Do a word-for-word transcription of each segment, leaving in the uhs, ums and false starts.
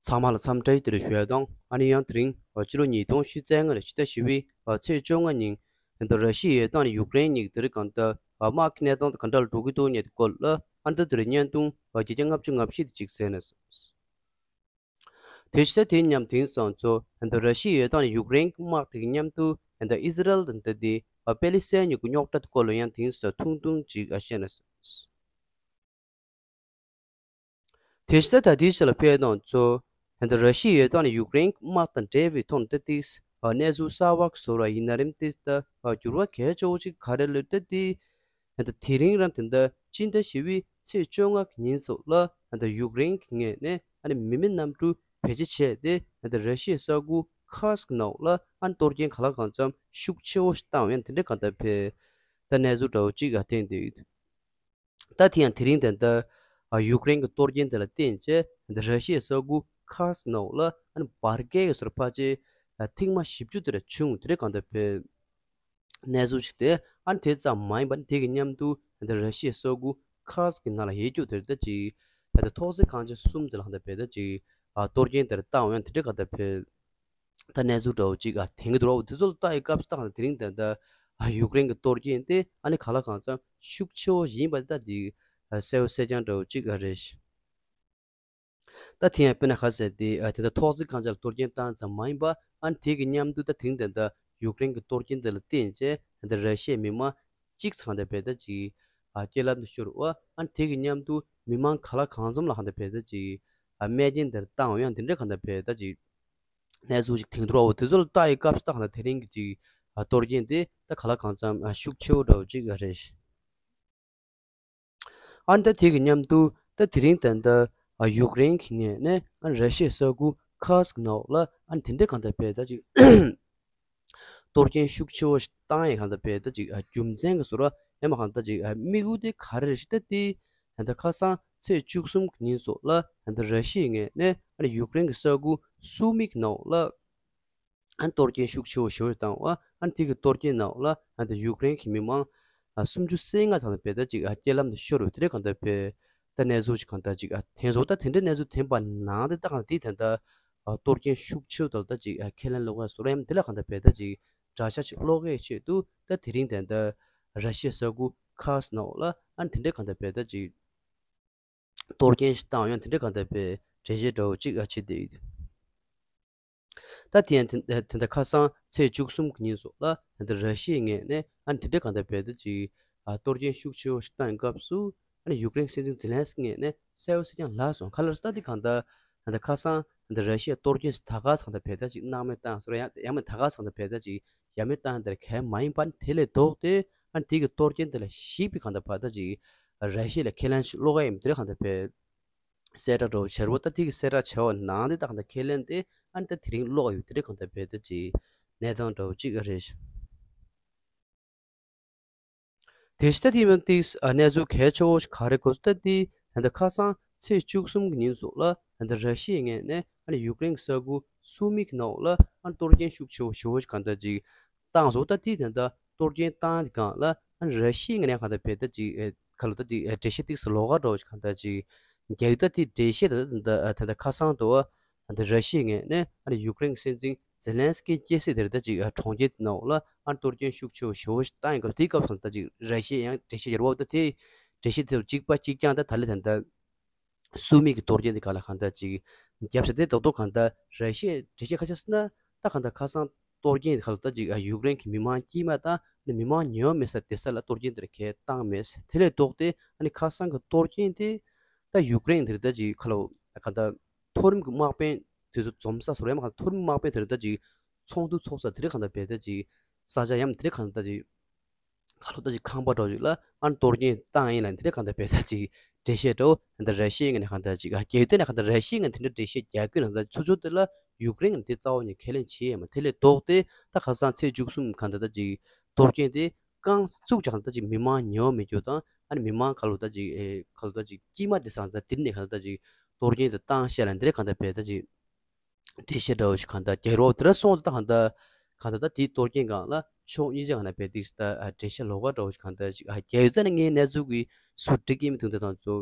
ཚང་མ་ལ་འཚམས་འདྲི་བཀྲ་ཤིས་བདེ་ལེགས་ཞུ་ཡ་དང་། ཨ་ནི་ཡང་དེ་རིང་ཕྱི་ལོ་ཉིས་སྟོང་ཉི་ཤུ་རྩ་ལྔ་ལོའི་ཕྱི་ཟླ་བཞི་པའི་ཚེས་བཅོ་ལྔ་ཉིན་ད་ར་ཤི་ཡའི་དང་ཡུཀ་རེན་གཉིས་དེ་རིང་གང་ལྟར་དམག་གི་གནས་སྟངས་དེ་ག་འདྲ་འགྲོ་གི་འདུག་མཁན་དེ་སྐོར་ལ། ཨ་ནི་ད་དེ་རིང་བརྙན་ཐུང་བརྒྱ་ཆ་ལྔ་བཅུ་ང་བཞི་དེ་གཅིག་གསན་ན། དེ་བཞིན་དེ་མཉམ་དེང་སང་ཚོ་ད་ར་ཤི་ཡའི་དང་ཡུཀ་རེན་དམག་དེ་གི་མཉམ་དུ་ད་ཨི་ཟི་རལ་དང་ད་དེ་པེ་ལི་སི་ཐན་གཉིས་ཀྱི་རྙོག་དྲ་དེ་སྐོར་ལ་ཡང་དེང་སང་ཐུང་ཐུང་ཅིག་ཨ་བཤད་ན། དེ་བཞིན་ད་དེའི་ཕྱི་ལ་ཕེབས་དང་ཚོ་ད་ར་ཤི་ཡའི་དང་ཡུཀ་རེན་དམག་དང་འབྲེལ་བའི་ཐོག་ནས་ད་དེ་གནས་ཚུལ་གསར་པ་བཟོ་ར་ཡིན་ན་རིམ་དེ་ད་འགྱུར་བ་གལ་ཆེ་བོ་ཅིག་ག་རེ་ལོས་ད་དེ། ད་དེ་རིང་རང་དེ་འདྲ་སྤྱི་ཟླ་བཞི་པའི་ཚེས་བཅོ་ལྔ་གི་ཉིན་སོགས་ལ་ད་ཡུཀ་རེན་གྱི་ངོས་ནས་ཨ་ནི་མི་མེད་གནམ་གྲུ་བེད་སྤྱོད་བྱས་ཏེ་ད་ར་ཤི་ཡའི་ས་ཁུལ་ཁར་སི་ཀི་ནང་ལ་ཨ་ནི་གཏོར་སྐྱོན་ག་ལ་གང་འཚམ་ཤུགས་ཆེ་བོ་ཞིག་བཏང་ཡང་དེ་འདྲ་གང་ལྟར་ཕེབས་ད་གནས་ཚུལ་འདྲ་བོ་ཅིག་ཨ་བསྟན་ཏེ་ཡོད། ད་དེ་ཡང་དེ་རིང་དེ་འདྲ་ཡུཀ་རེན་གྱི་གཏོར་སྐྱོན་དེ་ལ་བརྟེན་བྱས་ད་ར་ཤི་ཡའི་ས་ཁུལ་ཁར་སི་ཀི་ནང་ལ་ཨ་ནི་བར་བརྒལ་གྱི་ཟུར་ཕལ་ཆེར་ཐེངས་མ་བཞི་བཅུ་དེ་འདྲ་བྱུང་། དེ་འདྲ་གང་ལྟར་ཕེབས། གནས་ཚུལ་ཞིག་སྟེ། ཨ་ནི་དེ་ཙམ་མ་ཡིན་པར་དེ་གི་མཉམ་དུ་ད་ར་ཤི་ཡའི་ས་ཁུལ་ཁར་སི་ཀི་ནང་ལ་ཡོད་རྒྱུ་དེར་ད་ཅིག་ད་ལྟ་ཐོག་བརྩེགས་ཁང་ཆེན་གསུམ་དེ་ལ་ཧང་ད་བེ་ད་ཅིག་ཨ་གཏོར་སྐྱོན་དེར་བཏང་ཡང་དེ་འདྲ་ག་ད་བེ་ད་གནས་ཚུལ་འདྲ་བོ་ཅིག་ཨ་དེང་གི་འདུག་རོགས། དེ་ཚོ་ལ་ལྟ་ཡི་སྐབས་སུ་ད་ཧང་ད་དེ་རིང་ད་ལྟ་ཨ་ཡུཀ་རེན་གི་གཏོར་སྐྱོན་དེ་ཨ་ནི་ག་ལ་གང་འཚམ་ཤུགས་ཆེ་བོ་ཡིན་པ་ད་ཅིག་ཨ་གསལ་བོ་གསལ་རྐྱང་འདྲ་བོ་ཅིག་ཨ་རེད། ད་དེ་ཡང་དཔེར་ན་ཁ་གསལ་ཏེ་ཨ་དེ་འདྲ་ཐོག་བརྩེགས་ཁང་ཆེན་ལ་གཏོར་སྐྱོན་བཏང་ཙམ་མ་ཡིན་པ། ཨ་ནི་དེ་གི་མཉམ་དུ་ད་དེང་དེ་འདྲ་ཡུཀ་རེན་གྱི་གཏོར་སྐྱོན་དེ་ལ་བརྟེན་བྱས་དེ་འདྲ་ར་ཤི་ཡའི་མི་མང་གཅིག་ཚང་དེ་བེ་ད་ཅིག་ཨ་རྐྱེན་ལམ་དུ་ཤོར་བ། ཨ་ནི་དེ་གི་མཉམ་དུ་མི་མང་ག་ལ་གང་འཚམ་ལ་ཧང་ད་བེ་ད་ཅིག་ཨ་རྨས་སྐྱོན་དེར་བཏང་ཡང་དེ་འདྲ་གང་ད་བེ་ད་ཅིག་གནས་ཚུལ་ཅིག་དེང་དུ་རོགས། དེ་ཚོ་ལ་ལྟ་ཡི་སྐབས་སུ་ད་ཧང་ད་དེ་རིང་གི་ཅིག་ཨ་གཏོར་སྐྱོན་དེ་ད་ག་ལ་གང་འཚམ་ཨ་ཤུགས་ཆེ་བོ་འདྲ་བོ་ཅིག་ཨ་རེད། ཨ་ནི་ད་དེ་གི་མཉམ་དུ་ད་དེ་རིང་ད་ལྟ་ཨ་ཡུཀ་རེན་གྱི་ངོས་ནས་ཨ་ནི་ར་ཤི་ཡའི་ས་ཁུལ་ཁར་སི་ཀི་ནང་ལ་ཨ་ནི་དེ་འདྲ་གང་ད་བེ་ད་ཅིག་གཏོར་སྐྱོན་ཤུགས་ཆེ་བོ་ཞིག་བཏང་ཡས་གང་ད་བེ་ད་ཅིག་ཨ་རྒྱུ་མཚན་གྱི་ཟུར་ཡང་མ་གང་ད་ཅིག་ཨ་དམིགས་ཡུལ་དེ་ག་རེ་རེད་ཞེ་ད་དེ་ད་ལྟ་ཁ་སང་ཚེས་བཅུ་གསུམ་གྱི་ཉིན་སོགས་ལ་ད་ལྟ་ར་ཤི་ཡའི་ངོས་ནས་ཨ་ནི་ཡུཀ་རེན་གྱི་ས་ཁུལ་སུ་མི་གི་ནང་ལ། ཨ་ནི་གཏོར་སྐྱོན་ཤུགས་ཆེ་བོ་ཞེ་པོ་བཏང་བ། ཨ་ནི་དེ་གི་གཏོར་སྐྱོན་ནང་ལ་ཨ་ནི་ཡུཀ་རེན་གྱི་མི་མང་ཨ་སུམ་ཅུ་སོ་ལྔ་ཙམ་ལ་བེ་ད་ཅིག་ཨ་རྐྱེན་ལམ་དུ་ཤོར་བའི་དེ་འདྲ་གང་ལྟར་བེ་ད་གནས་ཚུལ་ཅིག་གང་ལྟར་ཅིག་ཨ་དེ་ཚོ་ད་དེ་འདྲ་གནས་ཚུལ་ཐོན་པ་ནང་དེ་ད་གང་དེ་ད་ལྟ་ཨ་གཏོར་སྐྱོན་ཤུགས་ཆེ་བོ་ད་ལྟ་ཅིག་ཨ་ཁས་ལེན་ལོག་ག་སོ་ར་ཡམ་དེ་ལ་གང་ལྟར་བེ་ད་ཅིག་དྲག་ཆ་ཅིག་ལོག་གའི་ཆེད་དུ་ད་དེ་རིང་དེ་ད་ར་ཤི་ཡའི་ས་ཁུལ་ཁར་སི་ནང་ལ་ཨ་ནི་དེ་འདྲ་གང་ལྟར་བེ་ད་ཅིག་གཏོར་སྐྱོན་ཞིག་བཏང་ཡང་དེ་འདྲ་གང་ལྟར་བེ་གྲོས་ཆོད་འདྲ་བོ་ཅིག་ཨ་བྱེད་དེ་ཡོད། ད་དེ་ཡང་དེ་དེ་འདྲ་ཁ་སང་ཚེས་བཅུ་གསུམ་གྱི་ཉིན་སོགས་ལ་དེ་འདྲ་ར་ཤི་ཡའི་ངོས་ནས་ཨ་ནི་དེ་འདྲ་གང་ལྟར་བེ་ད་ཅིག་ཨ་གཏོར་སྐྱོན་ཤུགས་ཆེ་བོ་ཞིག་བཏང་ཡོད་སྐབས་སུ་ཨ་ནི་ཡུཀ་རེན་སྲིད་འཛིན་ཛེ་ལན་སི་ཀི་ངོས་ནས་གསལ་བོ་གསལ་རྐྱང་ལབ་སོང་། ག་ལ་རེད་ཟེར་ན་དེ་གང་ལྟར་དེ་འདྲ་ཁ་སང་དེ་འདྲ་ར་ཤི་ཡ་གཏོར་སྐྱོན་ཞིག་ད་ག་ས་གང་ལྟར་བེ་ད་ཅིག་སྣང་མེད་བཏང་སོང་ར། ཡང་ཡང་མིན་ད་ག་ས་གང་ལྟར་བེ་ད་ཅིག་ཡ་མེད་བཏང་དེར་གལ་མ་ཡིན་པར་དེ་ལས་ལྡོག་སྟེ་ཨ་ནི་དེ་གི་གཏོར་སྐྱོན་དེ་ལ་ཞིབ་པའི་གང་ལྟར་བར་ད་ཅིག་ར་ཤི་ཡ་ལ་ཁས་ལེན་ཞིག་ལོག་ག་ཡིན་དེ་གང་ལྟར་བེ་གསལ་བསྒྲགས་འདྲ་བོ་བྱས་རེད་པ། ད་དེ་གི་གསལ་བསྒྲགས་བྱས་པ་ནང་དེ་ད་གང་ལྟར་ཁས་ལེན་དེ་ཨ་ནི་ད་དེ་རིང་ལོག་ཡོད་དེ་གང་ལྟར་བེ་ད་ཅིག་གནས་སྟངས་འདྲ་བོ་ཅིག་རེད། དེ་བཞིན་ད་དེ་མིན་ཏིག་ཨ་གནས་ཚུལ་གལ་ཆེ་བོ་ཞིག་ག་རེ་གོ་ད་དེ་ད་ལྟ་ཁ་སང་ཚེས་བཅུ་གསུམ་གྱི་ཉིན་སོགས་ལ་ད་ལྟ་ར་ཤི་ཡའི་ངོས་ནས་ཨ་ནི་ཡུཀ་རེན་གྱི་ས་ཁུལ་སུ་མི་གི་ནང་ལ་ཨ་ནི་གཏོར་སྐྱོན་ཤུགས་ཆེ་བོ་ཞེ་བོ་ཞིག་གང་ལྟར་ཅིག་བཏང་སོང་། ད་དེ་ད་ལྟ་གཏོར་སྐྱོན་བཏང་དེ་གང་ལ་ཨ་ནི་ར་ཤི་ཡའི་ངོས་ནས་གང་ལྟར་བེ་ད་ཅིག་ཨེ་ག་ལ་ད་དེ་ཨེ་འགྲེལ་བཤད་ཏིག་ཙམ་ལོགས་ཀ་འདྲ་བོ་ཞིག་གང་ལྟར་ཅིག་རྒྱག་ཡོད། ད་དེ་འགྲེལ་བཤད་ད་ད་ད་ད་ཁ་སང་དུ་ཨ་ད་ར་ཤི་ཡའི་ངོས་ནས་ཨ་ནི་ཡུཀ་རེན་གྱི་སྲིད་འཛིན་ཛེ་ལན་སི་ཀི་སྐྱེ་སྲིད་དེར་ད་ཅིག་ཨ་གྲོང་ཁྱེར་དེ་ནང་ལ་ཨ་ནི་གཏོར་སྐྱོན་ཤུགས་ཆེ་བོ་ཞེ་བོ་ཞིག་བཏང་ཡོད་སྐབས་དེའི་སྐབས་སུ་ད་ཅིག་ར་ཤི་ཡ་ཡང་འགྲེལ་བཤད་ཡོད་རེད་པ། ད་དེ་འགྲེལ་བཤད་དེ་གཅིག་པ་གཅིག་རྐྱང་ད་ད་ལེ་ད་ད་སུ་མི་གི་གཏོར་སྐྱོན་དེ་ག་ལ་གང་ལྟར་ཅིག་རྒྱབ་ས་དེ་རྡོག་རྡོག་གང་ལྟར་ར་ཤི་ཡའི་འགྲེལ་བཤད་ཁ་ཤས་སུ་ན་ད་གང་ལྟར་ཁ་སང་གཏོར་སྐྱོན་དེ་ག་ལ་ད་ཅིག་ཨ་ཡུཀ་རེན་གྱི་མི་མང་དཀྱུས་མ་དང་ཨ་ནི་མི་མང་ཉེ་བ་མེད་ས་དེ་ས་ལ་གཏོར་སྐྱོན་དེར་གལ་བཏང་མེད། དེ་ལས་ལྡོག་སྟེ་ཨ་ནི་ཁ་སང་གི་གཏོར་སྐྱོན་དེ་ད་ཡུཀ་རེན་དེར་ད་ཅིག་ག་ལ་གང་ལྟར་མཐོ་རིམ་གྱི་དམག་དཔོན་དེ་ཚོ་འཛོམས་ས་སོ་རེད། མ་གང་མཐོ་རིམ་དམག་དཔོན་དེ་རེད་ད་ཅིག་ཚོགས་འདུ་ཚོགས་ས་དེ་རེད། གང་ལྟར་བེ་ད་ཅིག་ས་ཆ་ཡམ་དེ་རེད། གང་ལྟར་ཅིག་ག་ལོ་ད་ཅིག་ཁང་པ་འདྲ་བོ་ཅིག་ལ་ཨ་ནི་གཏོར་སྐྱོན་བཏང་ཡིན་ལ་དེ་རེད། གང་ལྟར་བེ་ད་ཅིག་འགྲེལ་བཤད་འདྲ་བོ་ད་ར་ཤི་ཡའི་ངོས་ནས་གང་ལྟར་ཅིག་ཨ་རྒྱ་ཡུལ་དེ་ནས་གང་ལྟར་ར་ཤི་ཡའི་ངོས་དེ་འདྲ་འགྲེལ་བཤད་རྒྱག་གི་ན་ད་ཚུར་ཚུར་དེ་ལ་ཡུཀ་རེན་གྱི་དེ་རྩ་བ་ནས་ཁས་ལེན་བྱེད་ཡས་མ། དེ་ལས་ལྡོག་སྟེ་ད་ཁ་སང་ཚེས་བཅུ་གསུམ་གང་ལྟར་ད་ཅིག་གཏོར་སྐྱོན་དེ་རྐང་བཙུགས་ཀྱང་ད་ཅིག་མི་མང་ཉེ་བ་མེད་རྒྱུ་དང་ཨ་ནི་མི་མང་ག་ལོ་ད་ཅིག་ཨེ་ག་ལོ་ད་ཅིག་དཀྱུས་མ་དེ་སང་ད་དེ་ནས་གང་ལྟར་ད་ཅིག་གཏོར་སྐྱོན་དེ་བཏང་བཤད་ལ་འདི་རེད། གང་ལྟར་བེ་ད་ཅིག་འགྲེལ་བཤད་འདྲ་བོ་ཞིག་གང་ལྟར་རྒྱག་རོགས་དེ་འདྲ་སོང་ཙང་ད་གང་ལྟར་གང་ལྟར་ད་དེའི་གཏོར་སྐྱོན་སྒང་ལ་ཕྱོགས་གཉིས་ཆ་གང་ལྟར་བེ་ཏིག་ད་འགྲེལ་བཤད་ལོགས་ཀ་འདྲ་བོ་ཞིག་གང་ལྟར་ཞིག་ཨ་རྒྱག་ཡོད། ད་ནི་ངའི་གནས་ཚུལ་གྱི་སུ་འགྲིག་གི་མི་འདུག་དེ་དང་ཚོ་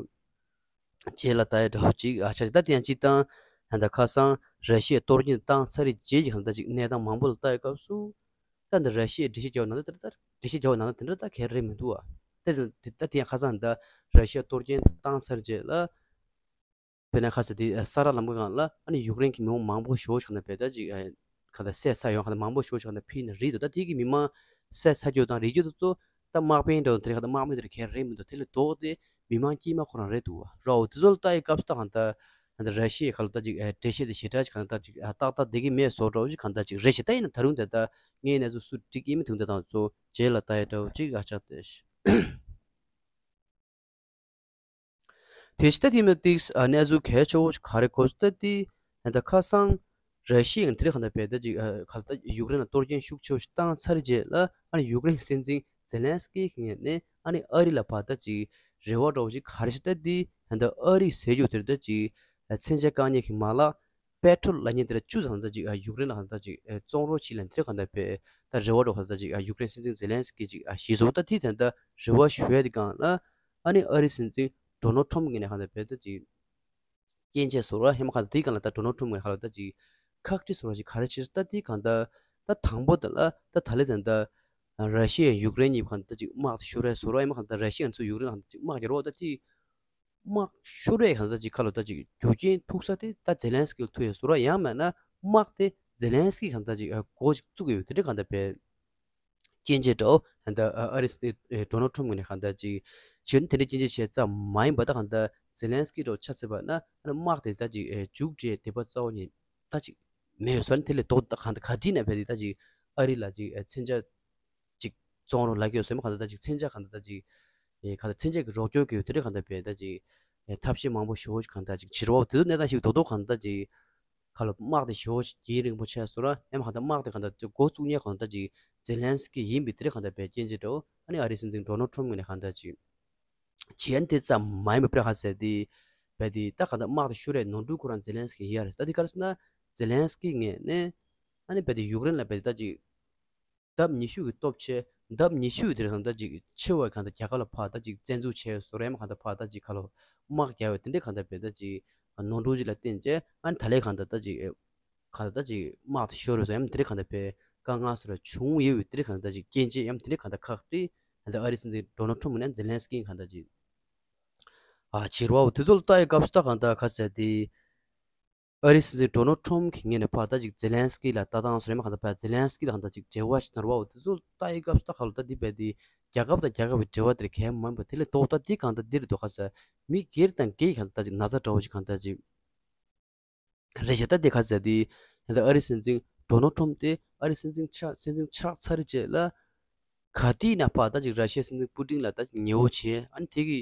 རྗེས་ལ་ལྟ་ཡ་འདྲ་བོ་ཅིག་ཨ་ཆ་ད་དེ་ཡང་སྤྱིར་བཏང་ ད་ལྟ་ཁ་སང་ར་ཤི་ཡས་གཏོར་སྐྱོན་བཏང་ཚར་རྗེས་ཀྱི་ད་ལྟ་ཅིག་གནས་སྟངས་མང་པོ་ལ་ལྟ་ཡི་སྐབས་སུ། ད་འདི་ར་ཤི་ཡས་འགྲེལ་བཤད་རྒྱག་པ་ནང་ལ་དེ་ལྟར་འགྲེལ་བཤད་རྒྱག་པ་ནང་ལ་དེ་འདྲ་ད་གལ་རེད་མི་འདུག་བ། དེ་དེ་ད་དེ་ཡང་ཁ་སང་ད་ར་ཤི་ཡས་གཏོར་སྐྱོན་བཏང་ཚར་རྗེས་ལ། དཔེར་ན་ཁ་ས་དེ་ས་ར་ལམ་ཁ་སྒང་ལ་ཨ་ནི་ཡུཀ་རེན་གྱི་མི་མང་པོ་ཞེ་པོ་ཞིག་ད་ལྟ་བལ་ད་ཅིག་ག་ད་བསད་ཚར་ཡོང་། ག་ད་མང་པོ་ཞེ་པོ་ཞིག་ད་ལྟ་ཕུད་ནས་རེད་འདུག་ད་དེ་གི་མི་མང་བསད་ཚར་རྒྱུ་དང་རིག་རྒྱུ་དེ་ཚོ་ད་དམག་དཔོན་འདྲ་བོ་དེ་རེད། ག་ད་དམག་མི་དེ་རེད། གལ་རེད་མི་འདུག་དེ་ལས་ལྡོག་སྟེ་མི་མང་དཀྱུས་མ་ཁོ་རང་རེད་འདུག་བ། རོ་དེ་ཚོ་ལ་ལྟ་ཡི་སྐབས་སུ་ད་གང་ལྟར་ད་ལྟ་ར་ཤི་ཡའི་ཁ་ལོ་ད་ཅིག་འགྲེལ་བཤད་དེ་ཞེ་དྲག་ཅིག་གང་ལྟར་ཅིག་ཏག་ཏག་བསྡད་ཀྱི་མེད་བཟོ་འདྲ་བོ་ཅིག་གང་ལྟར་ཅིག་རེད་ཤག་ད་ཡིན་ན་ད་རུང་དེ་ལྟ་ངའི་གནས་ཚུལ་སུ་འགྲིག་ཡིན་མི་ཐུག་ད་དང་ཚོ་རྗེས་ལ་ལྟ་ཡི་འདྲ་བོ་ཅིག་ཨ་ཅག་དེ། དེ་ཕྱི་ད་དེ་མི་ཏིག་ཨ་གནས་ཚུལ་གལ་ཆེ་བོ་ཞིག་ག་རེ་གོ་ས་ད་དེ་ད་ཁ་སང་ར་ཤི་ཡ་དེ་རིང་ག་ད་བལ་ད་ཅིག་ག་ད་ཡུཀ་རེན་ལ་གཏོར་སྐྱོན་ཤུགས་ཆེ་བོ་ཞིག་བཏང་ཚར་རྗེས་ལ་ཨ་ནི་ཡུཀ་རེན་སྲིད་འཛིན་ཛེ་ལན་སི་ཀི་གི་ངོས་ནས་ཨ་ནི་ཨ་རི་ལ་ཕར་ད་ཅིག་རེ་བ་འདྲ་བོ་ཞིག་ག་རེ་ཞིག་ད་དེ་ད་ཨ་རིས་ཟེར་རྒྱུ་དེར་ད་ཅིག་མཚོན་ཆ་བཀག་ཉེན་གྱི་མ་ལག་པེ་ཊོལ་ལབ་མཁན་དེ་ལ་བཅུ་ཙམ་ད་ཅིག་ཡུཀ་རེན་ལ་ད་ཅིག་བཙོང་རོགས་བྱེད་ལབ་དེ་གང་ལྟར་བས་ད་རེ་བ་འདྲ་བོ་ད་ཅིག་ཡུཀ་རེན་སྲིད་འཛིན་ཛེ་ལན་སི་ཀི་ཅིག་ཞུས་སོང་། ད་དེ་ད་ད་རེ་བ་ཞུ་ཡ་དེ་སྒང་ལ་ཨ་ནི་ཨ་རིའི་སྲིད་འཛིན་ཌོ་ནལ་ཊམ་གི་ངོས་ནས་གང་ལྟར་བས་ད་ཅིག་སྐྱོན་བརྗོད་བཟོ་འདྲ་ཧེ་མ་གང་ལྟར་དེ་སྒང་ལ་ད་ཌོ་ནལ་ཊམ་གི་ངོས་ནས་གང་ལྟར་ད་ཅིག་ཁག་དཀྲི་བཟོ་འདྲ་ཅིག་ག་རེ་བྱས་ད་དེ་གང་ལྟར་ད་དང་པོ་དེ་ལ་ད་ད་ལེ་ད་ད་ར་ཤི་ཡ་ཡུཀ་རེན་གཉིས་གང་ལྟར་ཅིག་དམག་དེ་ཤོར་བའི་བཟོ་འདྲ་ཧེ་མ་གང་ལྟར་ར་ཤི་ཡ་ཚོ་ཡུཀ་རེན་ལ་གང་ལྟར་ཅིག་དམག་རྒྱག་རོགས་ད་དེ། དམག་ཤོར་བའི་གང་ལྟར་ཅིག་ཁ་ལོ་ད་ཅིག་རྒྱུ་རྐྱེན་ཐུག་ས་དེ་ད་ཛེ་ལན་སི་ཀི་ལ་ཐུག་ཡོད་བཟོ་འདྲ། ཡང་མིན་ན་དམག་དེ་ཛེ་ལན་སི་ཀི་གང་ལྟར་ཅིག་འགོ་ཅིག་བཙུགས་ཡོད་དེ་འདྲ་གང་ལྟར་བས་སྐྱོན་བརྗོད་འདྲ་བོ་ད་ཨ་རི་སྲིད་འཛིན་ཌོ་ནལ་ཊམ་གི་ངོས་ནས་གང་ལྟར་ཅིག་བྱས་ནས་དེ་འདྲ་སྐྱོན་བརྗོད་བྱས་ཙམ་མ་ཡིན་པ་ད་གང་ལྟར་ཛེ་ལན་སི་ཀི་འདྲ་བོ་ཆ་མཚོན་པ་ན་ཨ་ནི་དམག་དེ་ད་ཅིག་མཇུག་སྒྲིལ་འདོད་པ་རྩ་བ་ནས་ད་ཅིག་མེད་ཡོད་བཟོ་འདྲ། དེ་ལས་ལྡོག་ད་གང་ལྟར་ག་དུས་ནས་བས་དེ་ད་ཅིག་ཨ་རི་ལ་ཅིག་མཚོན་ཆ་ཅིག་བཙོང་རོགས་ལབ་ཀྱི་ཡོད་ཟེར་མ་གང་ལྟར་ད་ཅིག་མཚོན་ཆ་གང་ལྟར་ད་ཅིག་ཨེ་གང་ལྟར་མཚོན་ཆ་གི་རོགས་སྐྱོར་གྱི་ཡོད་དེ་འདྲ་གང་ལྟར་བས་ད་ཅིག་ཨེ་ཐབས་ཤེས་མང་པོ་ཞེ་པོ་ཞིག་གང་ལྟར་ཅིག་བྱེད་རོགས་དེ་ཚོ་གནས་སྟངས་ཤིག་རྡོག་རྡོག་གང་ལྟར་ཅིག་ཁ་ལོ་དམག་དེ་ཞེ་པོ་ཞིག་རྒྱུན་རིང་པོ་ཆགས་སོང་ར། ཡང་མ་གང་ལྟར་དམག་དེ་གང་ལྟར་འགོ་བཙུགས་མཁན་གང་ལྟར་ཅིག་ཛེ་ལན་སི་ཀི་ཡིན་པའི་དེ་འདྲ་གང་ལྟར་བས་སྐྱོན་བརྗོད་འདྲ་བོ་ཨ་ནི་ཨ་རིའི་སྲིད་འཛིན་ཌོ་ནལ་ཊམ་གི་ངོས་ནས་གང་ལྟར་ཅིག་བྱེད་ཡ་དེ་ཙམ་མ་ཡིན་པ་པྲ་ཧ་ཟེར་དེ་བས་དེ་ད་གང་ལྟར་དམག་དེ་ཤོར་བའི་ནོར་འཁྲུལ་ཁོ་རང་ཛེ་ལན་སི་ཀི་ཡིན་ཡ་རེད། ད་དེ་ག་རེ་ཟེར་ན་ཛེ་ལན་སི་ཀི་ངོས་ནས་ཨ་ནི་བས་དེ་ཡུཀ་རེན་ལ་བས་དེ་ད་ཅིག་ལྡབ་ཉི་ཤུ་གི་སྟོབས་ཆེ། ལྡབ་ཉི་ཤུ་དེར་གང་ལྟར་ཅིག་ཆེ་བའི་གང་ལྟར་རྒྱལ་ཁབ་ལ་ཕར་ད་ཅིག་བཙན་འཛུལ་བྱས་བཟོ་འདྲ་ཡང་མ་གང་ལྟར་ཕར་ད་ཅིག་ཁ་ལོ་དམག་རྒྱག་པའི་དེ་འདྲའི་གང་ལྟར་བས་ད་ཅིག་ནོར་འཁྲུལ་ཅིག་ལ་བརྟེན་བྱས་ཨ་ནི་ད་ལས་གང་ལྟར་ད་ཅིག་གང་ལྟར་ད་ཅིག་དམག་དེ་ཤོར་བས་སོ་ཡང་དེ་འདྲའི་གང་ལྟར་བས་དཀའ་ངལ་སོ་ར་བྱུང་ཡོད་པའི་དེ་འདྲའི་གང་ལྟར་ཅིག་སྐྱོན་བརྗོད་ཡང་དེ་འདྲའི་གང་ལྟར་ཁག་དཀྲི་གང་ལྟར་ཨ་རིའི་སྲིད་འཛིན་ཌོ་ནལ་ཊམ་ནས་ཛེ་ལན་སི་ཀི་གང་ལྟར་ཅིག་ཨ་བྱེད་རོགས་དེ་ཚོ་ལ་ལྟ་ཡི་སྐབས་སུ་ད་གང་ལྟར་ཁ་ཟེར་དེ། ཨ་རིའི་སྲིད་འཛིན་ཌོ་ནལ་ཊམ་གྱི་ངོས་ནས་ཕར་ད་ཅིག་ཛེ་ལན་སི་ཀི་ལ་ལྟ་སྟངས་སུ་རེད་མ་གང་ལྟར་ཕར་ཛེ་ལན་སི་ཀི་ལ་གང་ལྟར་ཅིག་འབྲེལ་བ་ཞིག་གནང་རོགས་དེ་ཚོ་ལྟ་ཡི་སྐབས་སུ་ད་ག་ལོ་ད་འདི་བས་དེ་རྒྱལ་ཁབ་དང་རྒྱལ་ཁབ་ཀྱི་འབྲེལ་བ་དེར་གལ་མང་པོ་དེ་ལས་ལྡོག་ད་འདི་གང་ལྟར་འདི་རེད་འདུག་ག་ཟེར་མི་སྒེར་དང་སྒེར་གྱི་གང་ལྟར་ད་ཅིག་ན་ཚ་འདྲ་བོ་ཞིག་གང་ལྟར་ཅིག་རེད་ཤག་ད་འདི་ག་ཟེར་དེ་ད་ཨ་རིའི་སྲིད་འཛིན་ཌོ་ནལ་ཊམ་དེ་ཨ་རིའི་སྲིད་འཛིན་ཆགས་སྲིད་འཛིན་ཆགས་ཚར་རྗེས་ལ། ག་དུས་ན་ཕར་ད་ཅིག་ར་ཤི་ཡའི་སྲིད་འཛིན་པུ་ཏིན་ལ་ད་ཉེ་བོ་བྱས་ཨ་ནི་དེ་གི་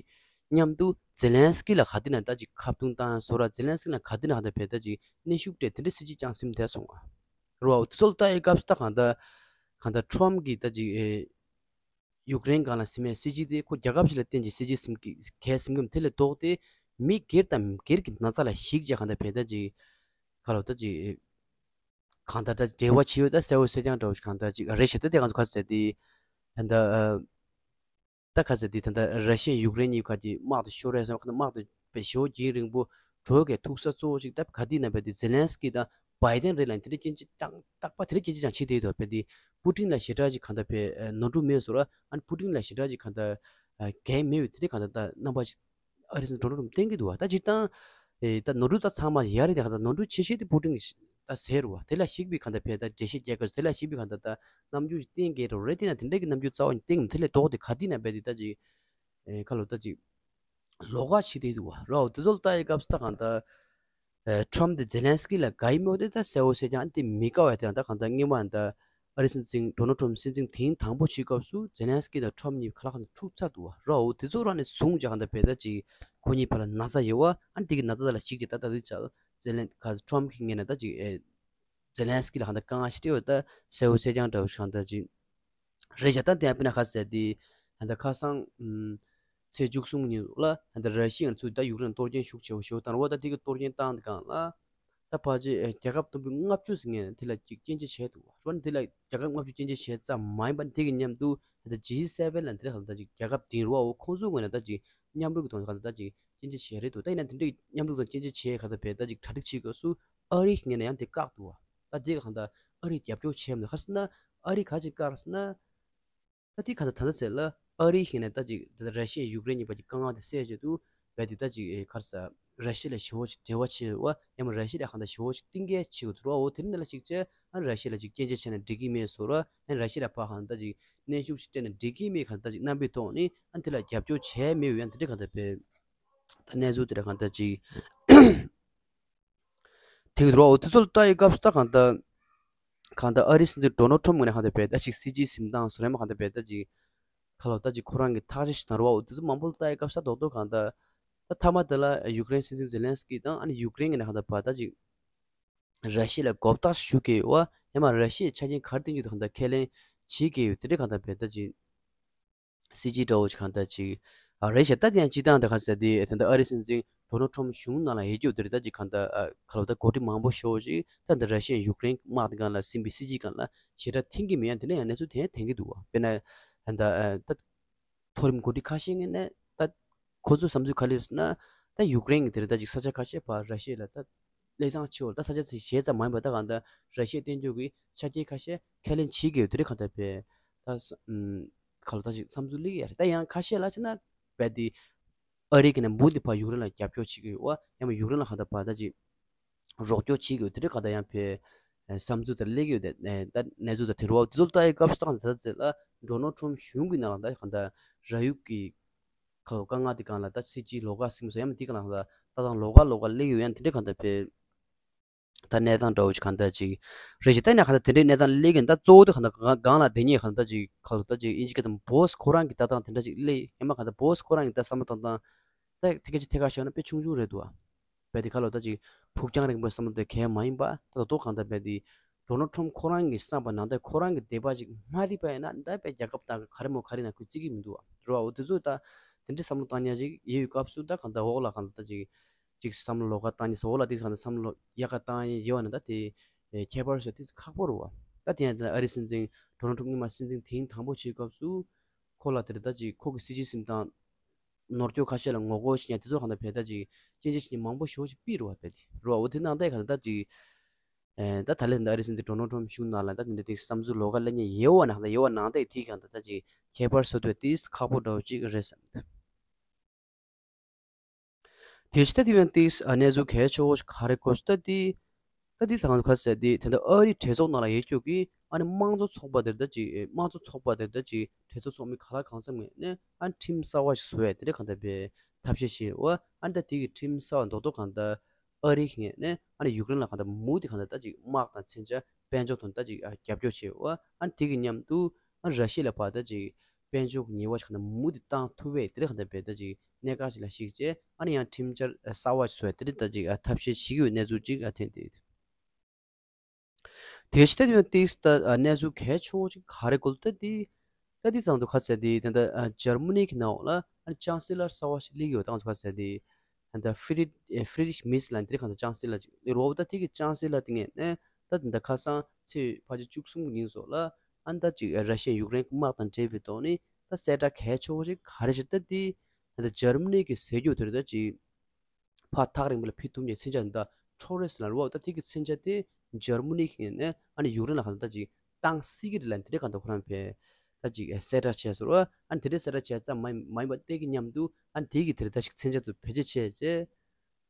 མཉམ་དུ་ཛེ་ལན་སི་ཀི་ལ་ག་དུས་ན་ད་ཅིག་ཁ་བརྡུང་བཏང་བཟོ་འདྲ། ཛེ་ལན་སི་ཀི་ལ་ག་དུས་ན་ཧ་ད་བས་ད་ཅིག་གནོན་ཤུགས་སྤྲད་དེ་འདྲ་སྲིད་ཇུས་བསྐྱངས་ཟིན་བསྡད་སོང་ཨ། རོ་དེ་ཚོ་ལ་ལྟ་ཡི་སྐབས་སུ་ད་གང་ལྟར་གང་ལྟར་ཊམ་གི་ད་ཅིག་ཨེ་ཡུཀ་རེན་སྒང་ལ་ཟིན་མའི་སྲིད་ཇུས་དེ་ཁོ་རྒྱལ་ཁབ་ཞིག་ལ་བརྟེན་ཅིག་སྲིད་ཇུས་ཟིན་གི་གལ་ཟིན་གི་མི་དེ་ལས་ལྡོག་སྟེ་མི་སྒེར་དང་སྒེར་གྱི་ན་ཚ་ལ་གཞིགས་བྱས་གང་ལྟར་བས་ད་ཅིག་ག་ལོ་ད་ཅིག་ཨེ། གང་ལྟར་ད་འབྲེལ་བ་བྱེད་ཡོད་ད་གསལ་བོ་གསལ་རྐྱང་འདྲ་བོ་ཞིག་གང་ལྟར་ཅིག་རེད་ཤག་ད་དེ་གང་ཚོ་ག་ཟེར་དེ་ད་ལྟ་ད་ག་ཟེར་དེ་ད་ལྟ་ར་ཤི་ཡ་ཡུཀ་རེན་གཉིས་ཀ་དེ་དམག་དེ་ཤོར་རེད་ཟེར་བ་གང་ལྟར་དམག་དེ་བས་ཞོ་རྒྱུན་རིང་པོ་འགྲོ་གི་ཐུག་ས་གཙོ་བོ་ཞིག་ད་ག་དུས་ན་བས་དེ་ཛེ་ལན་སི་ཀི་དང་བྷའི་ཏན་རེད་ལ་དེ་འདྲ་སྐྱོན་བརྗོད་བཏང་རྟག་པ་དེ་འདྲ་སྐྱོན་བརྗོད་ཀྱང་བྱེད་བསྡད་ཡོད་དོ། བས་དེ་པུ་ཏིན་ལ་ཞེ་དྲག་ཅིག་གང་ལྟར་བས་ནོར་འཁྲུལ་མེད་བཟོ་འདྲ། ཨ་ནི་པུ་ཏིན་ལ་ཞེ་དྲག་ཅིག་གང་ལྟར་འགན་མེད་པའི་དེ་འདྲ་གང་ལྟར་ད་རྣམ་པ་ཅིག་ཨ་རི་སྲིད་འཛིན་ཌོ་ནལ་ཊམ་བསྟན་གྱི་འདུག་བ། ད་སྤྱིར་བཏང་ཨེ་ད་ནོར་འཁྲུལ་ད་ཚང་མ་ཡ་རེད་དེ་གང་ལྟར་ནོར་འཁྲུལ་ཆེ་ཤོས་དེ་པུ་ཏིན་གྱིས་ད་ཟེར་བ། དེ་ལ་གཞིགས་པའི་གང་ལྟར་བས་ད་འགྲེལ་བཤད་རྒྱག་དགོས། དེ་ལ་གཞིགས་པའི་གང་ལྟར་ད་རྣམ་འགྱུར་ཞིག་བསྟན་གྱི་རེད། དེ་ན་དེ་འདྲ་གི་རྣམ་འགྱུར་རྩ་བ་ནས་བསྟན་གྱི་མི་འདུག་དེ་ལས་ལྡོག་སྟེ་ག་དུས་ན་བས་དེ་ད་ཅིག་ཨེ་ཁ་ལོ་ད་ཅིག་ལོགས་ཀ་བྱེད་བསྡད་འདུག་བ། རོ་དེ་ཚོ་ལ་ལྟ་ཡི་སྐབས་སུ་ད་གང་ལྟར་ཨེ་ཊམ་དེ་ཛེ་ལན་སི་ཀི་ལ་དགའ་ཡི་མོ་དེ་ད་གསལ་བོ་གསལ་རྐྱང་དེ་མི་དགའ་བ་དེ་ད་གང་ལྟར་སྔོན་མ་ད་ཨ་རི་སྲིད་འཛིན་ཌོ་ནལ་ཊམ་སྲིད་འཛིན་ཐེངས་དང་པོ་བྱེད་སྐབས་སུ་ཛེ་ལན་སི་ཀི་དང་ཊམ་གཉིས་ཁ་ལག་ཁང་དུ་འཁྲུག་ཚར་འདུག་བ། རོ་དེ་ཚོ་རང་ནས་བཟུང་བྱས་གང་ལྟར་བས་ད་ཅིག་ཁོ་གཉིས་བར་ལ་ན་ཚ་ཡོད་བ། ཨ་ནི་དེ་གི་ན་ཚ་དེ་ལ་གཞིགས་ཀྱི་ད་ད་དུས་ཆགས་ཛེ་ལན་ཁ་ཊམ་གི་ངོས་ནས་ད་ཅིག་ཨེ་ཛེ་ལན་སི་ཀི་ལ་གང་ལྟར་དཀའ་ངལ་ཞིག་སྤྲད་ཡོད་ད་གསལ་བོ་གསལ་རྐྱང་འདྲ་བོ་ཞིག་གང་ལྟར་ཅིག་རེད་བཞག་ད་དེ་ཡང་དཔེར་ན་ཁ་ཟེར་དེ་ད་ལྟ་ཁ་སང་ཨམ་ཚེས་བཅུ་གསུམ་ཉིན་ལ་ད་ལྟ་ར་ཤི་ཡ་ཚོས་ད་ཡུཀ་རེན་གཏོར་སྐྱོན་ཤུགས་ཆེ་བོ་ཞིག་བཏང་རེད་བ། ད་དེ་གི་གཏོར་སྐྱོན་བཏང་དེ་སྒང་ལ། ད་ཕལ་ཆེར་རྒྱལ་ཁབ་དུམ་བུ་ལྔ་བཅུ་ཟིན་ངེས་དེ་ལ་ཅིག་སྐྱོན་བརྗོད་བྱས་འདུག་བ། དེ་ལ་རྒྱལ་ཁབ་ལྔ་བཅུ་སྐྱོན་བརྗོད་བྱས་ཙམ་མ་ཡིན་པ་དེ་གི་མཉམ་དུ་ད་ལྟ་ཇི་སེ་ཝེན་ལ་དེ་ལ་ད་ལྟ་ཅིག་རྒྱལ་ཁབ་དིང་རུ་བའོ་ཁོང་ཚོའི་ངོས་ནས་ད་ཅིག་མཉམ་རུབ་ཀྱི་ཐོག་ནས་ད་ལྟ་ཅིག་ སྐྱོན་བརྗོད་བྱས་རེད་འདུག་ད་ཡིན་ན་དེ་འདྲའི་མཉམ་ལུགས་དང་སྐྱོན་བརྗོད་བྱས་ག་ད་བས་ད་ཅིག་གྲ་སྒྲིག་བྱེད་དགོས་སུ་ཨ་རིའི་ངོས་ནས་ཡང་དེ་བཀག་འདུག་བ། ད་དེ་ག་ད་ཨ་རིས་རྒྱབ་སྐྱོར་བྱས་མ་ག་རེ་ཟེར་ན་ཨ་རིས་ག་ཅིག་བཀག་ཟེར་ན། ད་དེ་ག་ད་ད་ད་ཟེར་ལ་ཨ་རིའི་ངོས་ནས་ད་ཅིག་ད་ར་ཤི་ཡ་ཡུཀ་རེན་གཉིས་བར་གྱི་དཀའ་ངལ་དེ་སེལ་ཆེད་དུ་བས་དེ་ད་ཅིག་ག་རེ་ཟེར་ར་ཤི་ཡ་ལ་ཞེ་པོ་ཅིག་འབྲེལ་བ་བྱེད་པ་ཡང་མ་ར་ཤི་ཡ་ལ་གང་ལྟར་ཞེ་པོ་ཅིག་གཏིང་སྐྱེལ་བྱེད་དགོས་ཚོར་བ་འོ་དེ་ནི་ལ་ཞིག་བྱས་ཨ་ར་ཤི་ཡ་ལ་ཅིག་སྐྱོན་བརྗོད་བྱས་ན་འགྲིག་གི་མེད་ཟེར་བ་ཡང་ར་ཤི་ཡ་ལ་ཕར་གང་ད་ཅིག་གནོན་ཤུགས་ཅིག་སྤྲད་ན་འགྲིག་གི་མེད་གང་ད་ཅིག་རྣམ་པའི་ཐོག་ནས་ཨ་དེ་ལ་རྒྱབ་སྐྱོར་བྱས་མེད་འོ་ཡང་དེ་འདྲ་གང་ད་བས་ད་གནས་ཚུལ་དེ་འདྲ་གང་ད་ཅིག་དེ་གི་རོ་འོ་དེ་ཚོ་ལ་ལྟ་ཡི་སྐབས་སུ་ད་གང་ལྟར་གང་ལྟར་ཨ་རིའི་སྲིད་འཛིན་ཌོ་ནལ་ཊམ་ངོས་ནས་གང་ལྟར་བས་ད་ཅིག་སྲིད་སྤྱིའི་གཟིམ་ཐང་སོ་རེ་མ་གང་ལྟར་བས་ད་ཅིག་ག་ལོ་ད་ཅིག་ཁོ་རང་གི་ཐག་གཅོད་ཞིག་དང་རོ་འོ་དེ་ཚོ་མང་པོ་ལ་ལྟ་ཡི་སྐབས་སུ་ད་རྡོག་རྡོག་གང་ལྟར་ད་མཐའ་མ་དེ་ལ་ཡུཀ་རེན་སྲིད་འཛིན་ཛེ་ལན་སི་ཀི་དང་ཨ་ནི་ཡུཀ་རེན་གི་ནས་གང་ལྟར་བ་ད་ཅིག་ར་ཤི་ཡ་ལ་མགོ་བཏགས་ཞུ་གི་ཡོད་བ་ཡང་མ་ར་ཤི་ཡའི་ཆ་རྐྱེན་ག་རེ་བསྟན་རྒྱུ་དེ་གང་ལྟར་ཁས་ལེན་བྱེད་ཀྱི་ཡོད་དེ་འདྲ་གང་ལྟར་བས་ད་ཅིག་སྲིད་སྤྱི་འདྲ་བོ་ཞིག་གང་ལྟར་ཅིག་ཨ་རེད་ཤག་ད་དེ་ཡང་སྤྱི་བཏང་དེ་ག་ཟེར་དེ་དེ་འདྲ་ཨ་རིའི་སྲིད་འཛིན་ཌོ་ནལ་ཊམ་གཞུང་ནང་ལ་ཡོད་རྒྱུ་དེ་རེད་ད་ཅིག་གང་ལྟར་ཨ་ག་ལོ་ད་འགོ་ཁྲིད་མང་པོ་ཞེ་པོ་ཅིག་ད་འདི་ར་ཤི་ཡ་ཡུཀ་རེན་དམག་དེ་སྒང་ལ་ཟིན་པའི་སྲིད་སྤྱི་སྒང་ལ་ཞེ་དྲག་འཐེན་གྱི་མེད་ཡང་དེ་འདྲ་ཡང་གནས་ཚུལ་དེ་ཡང་འཐེན་གྱི་འདུག་བ། དཔེར་ན་ད་ད་ད་མཐོ་རིམ་འགོ་ཁྲིད་ཁ་ཤས་ངོས་ནས་ད་ཁོ་ཚོའི་བསམ་ཚུལ་ག་རེ་རེད་ཟེར་ན་ད་ཡུཀ་རེན་གྱི་དེ་རེད་ད་ཅིག་ས་ཆ་ཁ་ཤས་ཕར་ར་ཤི་ཡ་ལ་ད་གླེང་སྟངས་ཆེ་བོ་ད་ས་ཆ་ཚིག་གཞས་ཙམ་མ་ཡིན་པ་ད་གང་ལྟར་ར་ཤི་ཡ་བསྟན་འགྱུར་གྱི་ཆ་རྐྱེན་ཁ་ཤས་ཁས་ལེན་བྱེད་ཀྱི་ཡོད་དེ་རེད་གང་ལྟར་བས་ད་ས་ཨམ་ག་ལོ་ད་ཅིག་བསམ་ཚུལ་གླེང་གི་ཡ་རེད་ད་ཡང་ཁ་ཤས་ལ་ཅི་ན་བས་དེ་ཨ་རི་གི་ནས་མུ་དེ་ཕར་ཡུཀ་རེན་ལ་རྒྱབ་སྐྱོར་བྱེད་ཀྱི་ཡོད་བ་ཡང་མ་ཡུཀ་རེན་ལ་གང་ལྟར་བ་ད་ཅིག་རོགས་སྐྱོར་བྱེད་ཀྱི་ཡོད་དེ་རེད་གང་ལྟར་ཡང་བས་བསམ་ཚུལ་དེ་གླེང་གི་ཡོད་དེ་ད་གནས་ཚུལ་དེ་དྲི་བ་དེ་ཚོ་ལྟ་ཡི་སྐབས་སུ་ད་གང་ལྟར་ད་ལ་ཌོ་ནལ་ཊམ་གཞུང་གི་ནང་ལ་ད་གང་ལྟར་ར་ཡུག་གི་ཁ་ལོ་དཀའ་ངལ་དེ་སྒང་ལ་ད་སྲིད་སྤྱིའི་ལོགས་ཀ་སྲིད་མོ་སོ་ཡང་མ་དེ་སྒང་ལ་ད་ད་དང་ལོགས་ཀ་ལོགས་ཀ་སླེབས་ཡོད་ཡང་དེ་འདྲ་གང་ལྟར་བས་ད་གནས་སྟངས་འདྲ་བོ་ཅིག་གང་ལྟར་ཅིག་རེད་ཅིག་ད་ནས་གང་ལྟར་དེ་འདྲའི་གནས་སྟངས་སླེབས་ཀྱི་ད་གཙོ་བོ་དེ་གང་ལྟར་སྒང་ལ་དེ་ཉིད་གང་ལྟར་ཅིག་ཁ་ལོ་ད་ཅིག་ཨིན་ཇི་སྐད་དང་བོ་སི་ཁོ་རང་གི་ལྟ་སྟངས་དེ་འདྲ་ཅིག་སླེབས་ཡང་མ་གང་ལྟར་བོ་སི་ཁོ་རང་གི་ད་བསམ་བློ་བཏང་སྟངས་ད་ཐད་ཀར་བཤད་ན་དཔེ་ཆུང་ཆུང་རེད་འདུག་ཨ། བས་དེ་ཁ་ལོ་ད་ཅིག་ཕུགས་རྒྱང་རིང་པོའི་བསམ་བློ་དེ་གལ་མ་ཡིན་པ་ད་ལྟ་གང་ལྟར་བས་དེ་ཌོ་ནལ་ཁྲོམ་ཁོ་རང་གི་བསམ་པ་ནང་ལྟར་ཁོ་རང་གི་འདོད་པ་ཅིག་མ་རིག་པ་ཡིན་ན་ད་བས་རྒྱལ་ཁབ་དང་ག་རེ་མོ་ག་རེ་ན་ཁོས་བརྩི་གི་མི་འདུག་བ་རེད་བ། འོ་དེ་ཚོ་ད་དེ་འདྲའི་བསམ་བློ་བཏང་ཉག་ཅིག་ཡོད་ཡོད་སྐབས་སུ་ད་གང་ལྟར་འོག་ལ་གང་ལྟར་ད་ཅིག་ཅིག་བསམ་བློ་ལོགས་ཀ་བཏང་ཉག་སོ་འོག་ལ་དེ་གང་ལྟར་བསམ་བློ་ཡག་ག་བཏང་ཉག་ཡོད་བ་ན་ད་དེ་ཁྱད་པར་ཞིག་དེ་ཁག་པོ་རེད་བ། ད་དེ་ཡང་ད་ཨ་རིའི་སྲིད་འཛིན་ཌོ་ནལ་ཁྲོམ་སྔོན་མ་སྲིད་འཛིན་ཐེངས་དང་པོ་བྱེད་སྐབས་སུ་ཁོ་ལ་དེ་རེད་ད་ཅིག་ཁོ་གི་སྲིད་སྤྱིའི་གཟིམ་ཐང་ནོར་སྐྱོ་ཁ་ཤས་ལ་ངོ་རྒོལ་བྱེད་ཡ་དེ་ཚོ་གང་ལྟར་བས་ད་ཅིག་སྐྱོན་བརྗོད་བྱེད་མཁན་མང་པོ་ཞེ་པོ་ཅིག་ཕུད་རེད་བ། བས་དེ་རེད་བ། འོ་དེ་ནང་ལྟར་གང་ལྟར་ད་ཅིག་ཨེ་ད་ད་ལན་ད་ཨ་རིའི་སྲིད་འཛིན་ཌོ་ནལ་ཊམ་གཞུང་ནང་ལ་ད་དེ་འདྲ་དེ་བསམ་ཚུལ་ལོགས་ཀ་གླེང་མཁན་ཡོད་བ་ན་གང་ལྟར་ཡོད་བ་ནང་ལྟར་དེ་གང་ལྟར་ད་ཅིག་ཁྱད་པར་བཟོ་འདོད་དེ་ཁག་པོ་འདྲ་བོ་ཅིག་རེད་བསམ། དེ་ཕྱི་ད་དེ་བས་ཏིས་ཨ་གནས་ཚུལ་གལ་ཆེ་བོ་ཞིག་ག་རེ་གོ་ད་དེ། ད་དེ་དང་ཁ་ཟེར་དེ་དེ་འདྲ་ཨ་རི་གྲོས་ཚོགས་ནང་ལ་ཡོད་རྒྱུ་གི་ཨ་ནི་དམངས་གཙོ་ཚོགས་པ་དེར་ད་ཅིག་དམངས་གཙོ་ཚོགས་པ་དེར་ད་ཅིག་གྲོས་ཚོགས་ཚོགས་མི་ག་ལ་གང་འཚམ་ངོས་ནས་ཨ་ནི་ཁྲིམས་གསར་བ་ཞིག་བཟོ་ཡ་དེ་འདྲ་གང་ལྟར་བས་ཐབས་ཤེས་བྱེད་འོ། ཨ་ནི་ད་དེ་གི་ཁྲིམས་གསར་བ་མདོག་མདོག་གང་ལྟར་ཨ་རི་གི་ངོས་ནས་ཨ་ནི་ཡུཀ་རེན་ལ་གང་ལྟར་མུ་དེ་གང་ལྟར་ད་ཅིག་དམག་དང་མཚོན་ཆ་དཔལ་འབྱོར་དང་ད་ཅིག་རྒྱབ་སྐྱོར་བྱེད་འོ། ཨ་ནི་དེ་གི་མཉམ་དུ་ཨ་ནི་ར་ཤི་ཡ་ལ་ཕར་ད་ཅིག་དཔལ་འབྱོར་གྱི་ཉེས་པ་ཞིག་གང་ལྟར་མུ་དེ་བཏང་ཐུབ་པའི་དེ་འདྲ་གང་ལྟར་བས་ད་ཅིག་གནད་འགག་ཅིག་ལ་གཞིགས་བྱས་ཨ་ནི་ཡང་ཁྲིམས་འཆར་གསར་བ་ཞིག་བཟོ་ཡ་དེ་འདྲ་ད་ཅིག་ཐབས་ཤེས་བྱེད་ཀྱི་ཡོད་གནས་ཚུལ་ཅིག་ཨ་ཐོན་ཏེ། དེ་ཕྱི་ད་དེ་ཏིས་ད་གནས་ཚུལ་གལ་ཆེ་བོ་ཅིག་ག་རེ་གོ་ད་དེ། ད་དེ་ཚང་དུ་ཁ་ཟེར་དེ་དེ་འདྲ་འཇར་མ་ནི་གི་ནང་ལ་ཅང་སི་ལར་གསར་བ་ཞིག་སླེབས་ཡོད་ད་ཁ་ཟེར་དེ། ད་ཧྥི་རི་ཧྥི་རི་ཌིཤ་མེར་ཚ་ལབ་དེ་གང་ལྟར་ཅང་སི་ལར་ཅིག་སླེབས་རོགས། ད་དེ་གི་ཅང་སི་ལར་དེ་ངས་ནས་ད་དེ་འདྲ་ཁ་སང་ཚེས་ཕལ་ཆེར་བཅུ་གསུམ་གི་ཉིན་སོགས་ལ་ཨ་ད་ཅིག་ར་ཤི་ཡ་ཡུཀ་རེན་གི་དམག་དང་འབྲེལ་བའི་ཐོག་ནས་ད་གསལ་བསྒྲགས་གལ་ཆེ་བོ་ཞིག་ག་རེ་ཞིག་ད་དེ་ད་འཇར་མ་ནི་གི་ཟེར་རྒྱུ་དེར་ད་ཅིག་ཕར་ཐག་རིང་པོ་ལ་ཕེབས་ཐུབ་མཁན་མཚོན་ཆ་འདི་ཊོ་རིསི་ལ་རོ། ད་དེ་གི་མཚོན་ཆ་དེ་འཇར་མ་ནི་གི་ནས་ཨ་ནི་ཡུཀ་རེན་ལ་གང་ལྟར་ཅིག་བཏང་སྲིད་ཀྱི་རེད་ལ་དེ་འདྲ་གང་ལྟར་ཁོ་རང་ཕེ་ད་ཅིག་གསལ་བསྒྲགས་བྱས་སོང་རོ། ཨ་ནི་དེ་འདྲ་གསལ་བསྒྲགས་བྱས་ཙམ་མ་མ་ཡིན་པ་དེ་གི་མཉམ་དུ་ཨ་ནི་དེ་གི་དེ་རེད་ད་ཞིག་མཚོན་ཆ་ཚོ་བེད་སྤྱོད་བྱས་རྗེས་